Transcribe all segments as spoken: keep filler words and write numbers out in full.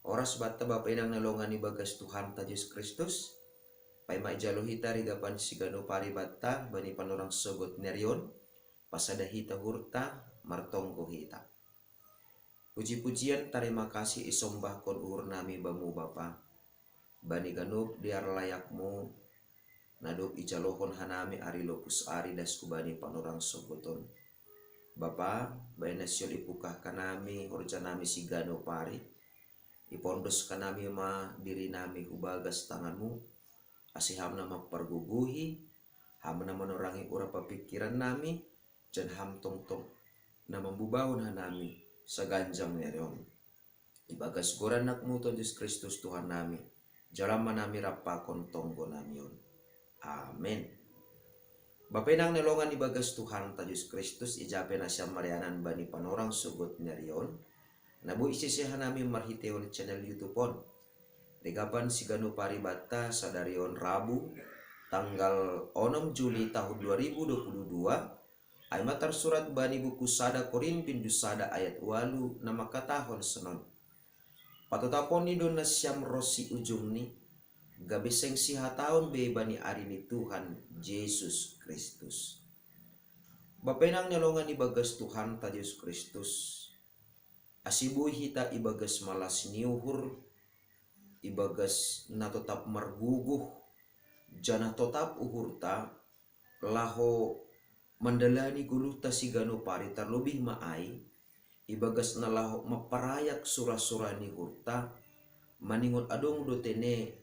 Oras batta Bapa inang nalongan ibagas Tuhanta Jesus Kristus. Paima ijalo hita rigapan sigano pari batta bani panorang sogot nerion, pasada hita hurta, martonggo hita. Puji-pujian tarima kasih isombahkon uhur nami bamu Bapa, bani ganup diar layakmu, nadop ijalohon hanami ari lopus ari das kubani panorang sogoton. Bapa, baina siol ipukah kanami horja nami sigano pari, ipondos kanami ma diri nami hubagas tanganmu, ase hamna mamparguguhi, hamna manorangi ura papikiran nami, jan ham tongtong na mambubahon hanami saganjang nerion. Ibagas goran anakmu Tuhan Jesus Kristus Tuhan nami, jalan manami rampakon tonggo nami on. Amen. Bapa inang nalongan ibagas Tuhanta Jesus Kristus, ijape nasiam marianan bani panorang sogot nerion, nabu isise hanami marhitehon channel YouTube on. Rigapan sigano pari batta sadarion Rabu, tanggal onom Juli tahun dua ribu dua puluh dua, ai ma tarsurat bani buku sada Korin bindu sada ayat walu na mangkatahon sonon. Patotaponni do nasiam ronsi ujungni, gabe seng sihataon be bani ari ni Tuhan Jesus Kristus. Bapa inang nalongan ibagas Tuhanta Jesus Kristus, ase boi hita ibagas malas ni uhur, ibagas na totap marguguh, janah totap uhurta, laho mandalani goluhta sigano pari tarlobih ma ai, ibagas na laho mamparayak sura-sura ni uhurta, maningon adong do tene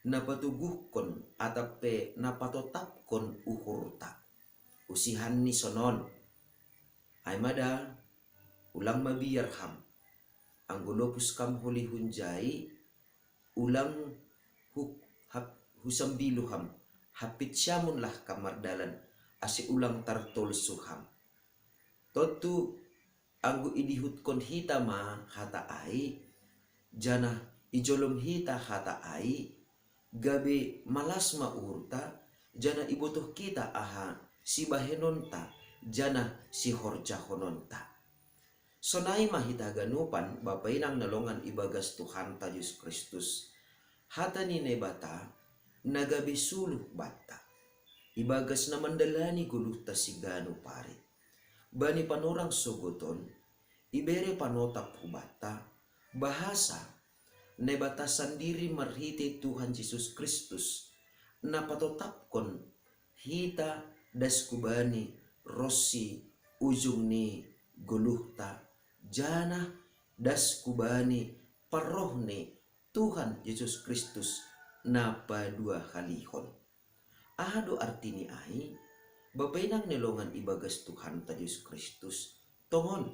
na patuguhkon atap pe na patotapkon uhurta. Usihanni sonon. Ai ma da, ulang mabiar ham. Anggo lopus kam holi hunjai, ulang hu, hap, husambilu ham, hampit siamunlah kam mardalan, ase ulang tartolsu ham. Tontu anggo idihutkon hita ma hata ai, janah ijolom hita hata ai, gabe malas ma uhurta, janah ibotoh hita aha sibahenonta, janah sihorjahononta. Sonai ma hita haganupan Bapa inang nalongan ibagas Tuhanta Jesus Kristus. Hata ni Naibata na gabe suluh banta, ibagas na mandalani goluhta sigano pari. Bani panorang sogoton, ibere panotap hubanta, bahasa Naibata sandiri marhite Tuhan Jesus Kristus, na patotapkon hita das kubani ronsi ujung ni goluhta, janah das kubani parroh ni Tuhan Jesus Kristus na paduahalihon. Aha do artini ai? Bapa inang nalongan ibagas Tuhanta Jesus Kristus, tongon,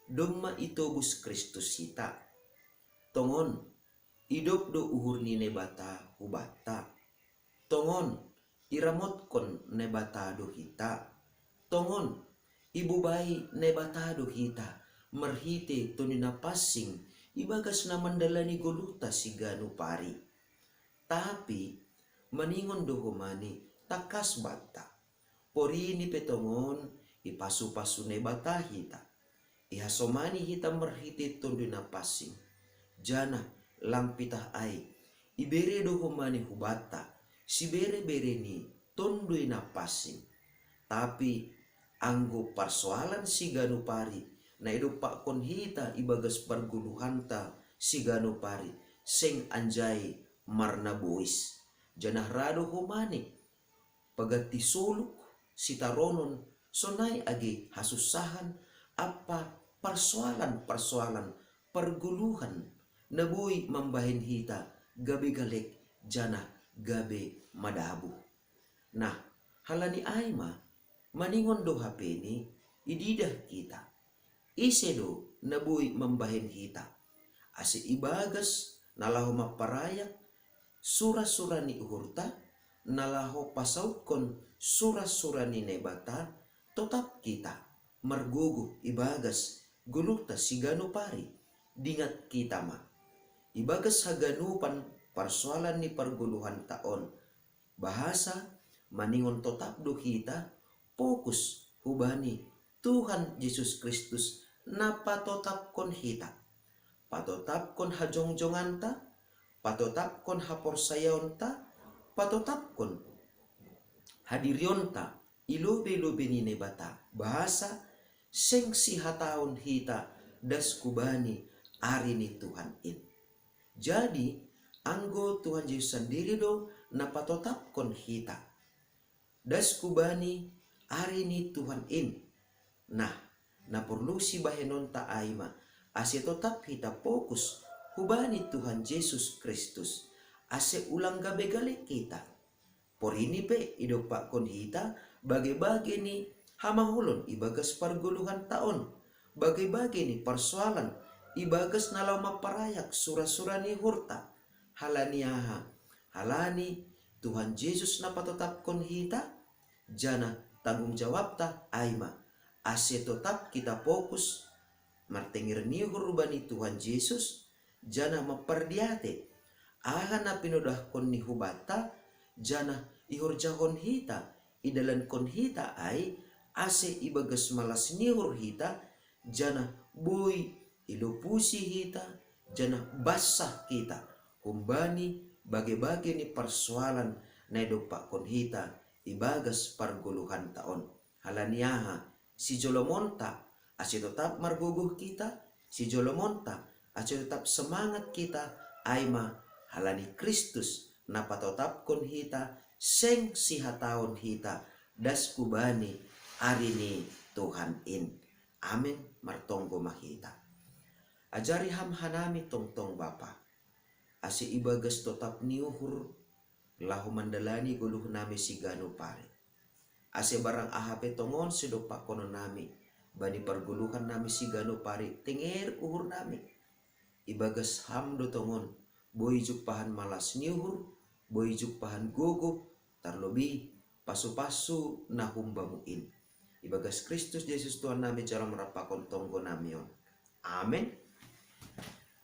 domma itobus Kristus hita. Tongon, idop do uhur ni Naibata hubanta. Tongon, iramotkon Naibata do hita. Tongon, ibobai Naibata do hita marhite Tonduy Napansing ibagas na mandalani goluhta sigano pari. Tapi maningon do homani tangkas banta. Porini pe tongon ipasu-pasu Naibata hita. Ihasomani hita marhite Tonduy Napansing. Janah lang pitah ai, ibere do homani hubanta sibere-bere ni Tonduy Napansing. Tapi anggo parsoalan sigano pari na idompakkon hita ibagas pargoluhanta sigano pari, seng anjai marnabois. Janah ra do homani paganti soluk, sitaronon, sonai age hasunsahan ampa parsoalan-parsoalan pargoluhan na boi mambahen hita gabe galek janah gabe madabuh. Nah, halani ai ma, maningon do hapeni ididah hita. Ise do na boi mambahen hita, ase ibagas na laho mamparayak sura-sura ni uhurta, na laho pasautkon sura-sura ni Naibata, totap hita margogoh ibagas goluhta sigano pari. Dingat hita ma, ibagas haganupan parsoalan ni pargoluhanta on, bahasa maningon totap do hita fokus hubani Tuhan Jesus Kristus na patotapkon hita. patotapkon hajongjonganta, patotapkon haporsayaonta, patotapkon hadirionta i lobe-lobe ni Naibata, bahasa seng sihataon hita das kubani ari ni Tuhan in. Jadi, anggo Tuhan Jesus sandiri do na patotapkon hita das kubani ari ni Tuhan in. Nah, na porlu sibahenonta ai ma, ase totap hita fokus hubani Tuhan Jesus Kristus, ase ulang gabe galek hita. Porini pe idompakkon hita bage-bage ni hamaolon ibagas pargoluhanta on, bage-bage ni parsoalan ibagas na laho mamparayak sura-sura ni uhurta. Halani aha? Halani Tuhan Jesus na patotapkon hita, janah tanggung jawabta ai ma, ase totap hita fokus martenger ni uhur bani Tuhan Jesus, janah mampardiate aha na pinodahkon ni hubanta, janah ihorjahon hita, idalankon hita ai, ase ibagas malas ni uhur hita, janah boi ilopusi hita, janah bansah hita humbani bage-bage ni parsoalan na idompakkon hita ibagas pargoluhanta on. Halani aha? Sijolomonta ase totap margogoh hita, sijolomonta ase totap semangat hita, ai ma halani Kristus na patotapkon hita, seng sihataon hita das kubani ari ni Tuhan in. Amen. Martonggo ma hita. Ajari Ham hanami tongtong Bapa, ase ibagas totap ni uhur laho mandalani goluhnami siganup ari. Ase barang aha pe tongon sidompakkononnami bani pargoluhannami siganup ari, tenger uhurnami. Ibagas Ham do tongon boi jumpahan malas ni uhur, boi jumpahan gogoh, tarlobi pasu-pasu na hum-Bamu in. Ibagas Kristus Jesus Tuhannami jalo ma rap pakon tonggonami on. Amen.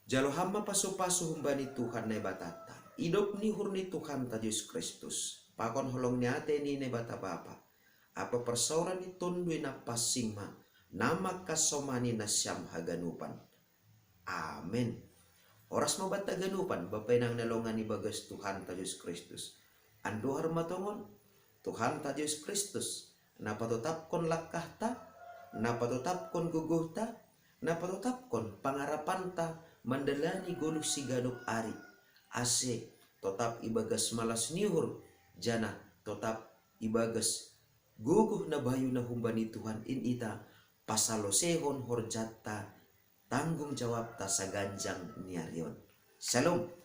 Jalo Ham ma pasu-pasu humbani Tuhan Naibatanta, idop ni uhur ni Tuhanta Jesus Kristus, pakon holong ni atei ni Naibata Bapa, ampa parsaoran ni Tonduy Napansing ma, na mangkasomani nasiam haganupan. Amen. Horas ma banta haganupan, Bapa inang na longan ibagas Tuhanta Jesus Kristus. Andohar ma tongon, Tuhanta Jesus Kristus na patotapkon langkahta, na patotapkon gogohta, na patotapkon pangarapanta mandalani goluh siganup ari, ase totap ibagas malas ni uhur, janah totap ibagas gogoh na bayu na humbani Tuhan in hita pasaloseihon horjanta, tanggung jawabta saganjang ni ari on. Shalom.